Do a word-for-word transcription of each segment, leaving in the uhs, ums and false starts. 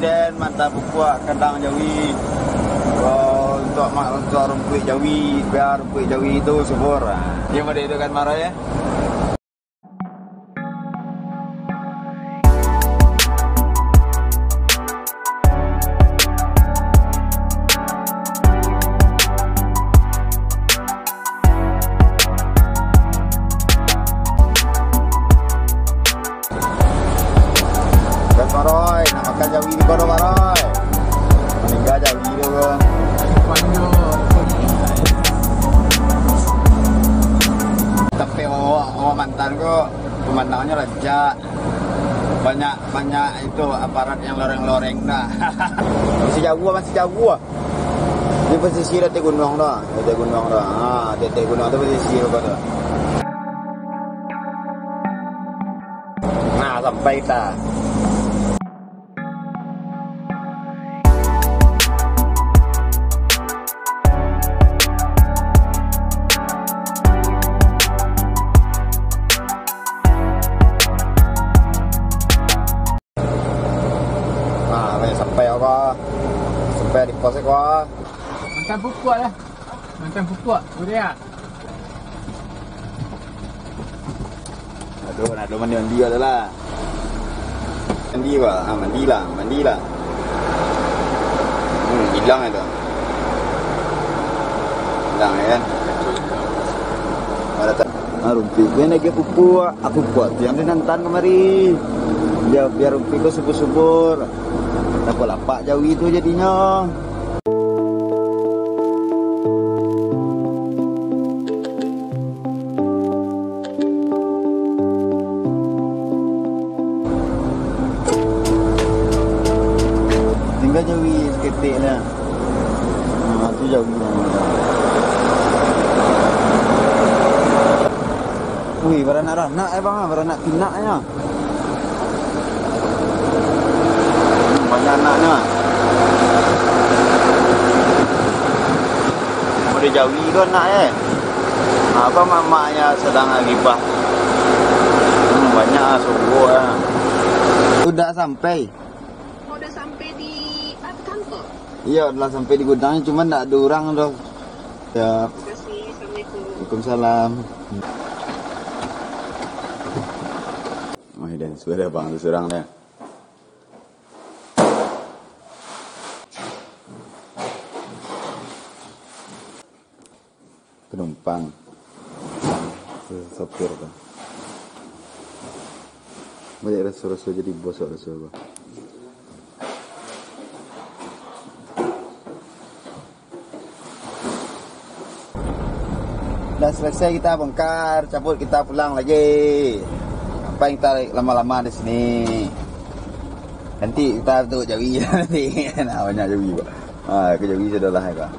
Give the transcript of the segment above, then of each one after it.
Den, mantap pupuak kandang jawi. Oh, untuk ma-, untuk rumpuik jawi, biar rumpuik jawi tu subur. Dia pada itu kan marah ya. Gas, Maroy, nak makan jawi di kono, Maroy. Maningga jawi tu, bro. Tapi awak, awak mantan ko pemandangannyo rancak. Banyak, banyak itu aparat yang loreng-loreng dah. Masih jauah, masih jauah. Di pesisir ateh gunuang tu, ateh gunuang tu. Ha, ateh, ateh gunuang tu pesisir apa tu. Nah, sampai kita. Nah, sampai apa? Sampai di pos ko. Mantan pupuak lah. Mantan pupuak, Korea. Aduh, nak mandi-mandi lah. Mandi, Pak. Ah, mandilah, mandilah. Hmm, hilang itu. Hilang, ya kan? Ada tak? Ah, rumpuik ko nan lagi pupuak, ah, pupuak tu nan den antaan kamari. Biar, biar rumpuik ko subur-subur. Lapak-lapak jawi tu jadinyo. Tingga jawi saketek lah. Ah, tu jawi. Wih, baranak-ranak eh, bang, ah, baranak pinak nyo. Hmm, banyak anaknyo. Model jawi tu anak eh. Ah, apa mamaknyo sadang gibah. Hmm, banyak ah, sungguah ah. Udah sampai? Udah sampai di, ah, kantor? Iya, udah sampai di gudang, cuman ndak ada orang tu. Ya. Terima kasih. Assalamualaikum. Waalaikumsalam. Oh, dan sudah bang, surang dah. Penumpang. Sopir tu. Banyak raso-raso jadi bos, raso apa? Dah selesai kita bongkar, cabut kita pulang lagi. Ngapain kita lama-lama di sini? Nanti kita tu jawi nanti. Nah, banyak jawi, Pak. Ah, ke jawi sudah lah, Pak.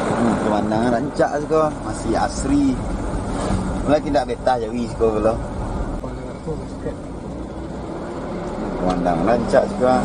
Hmm, pemandangan rancak siko, masih asri. Mulai tidak betah jawi siko pulo. Pemandangan rancak siko.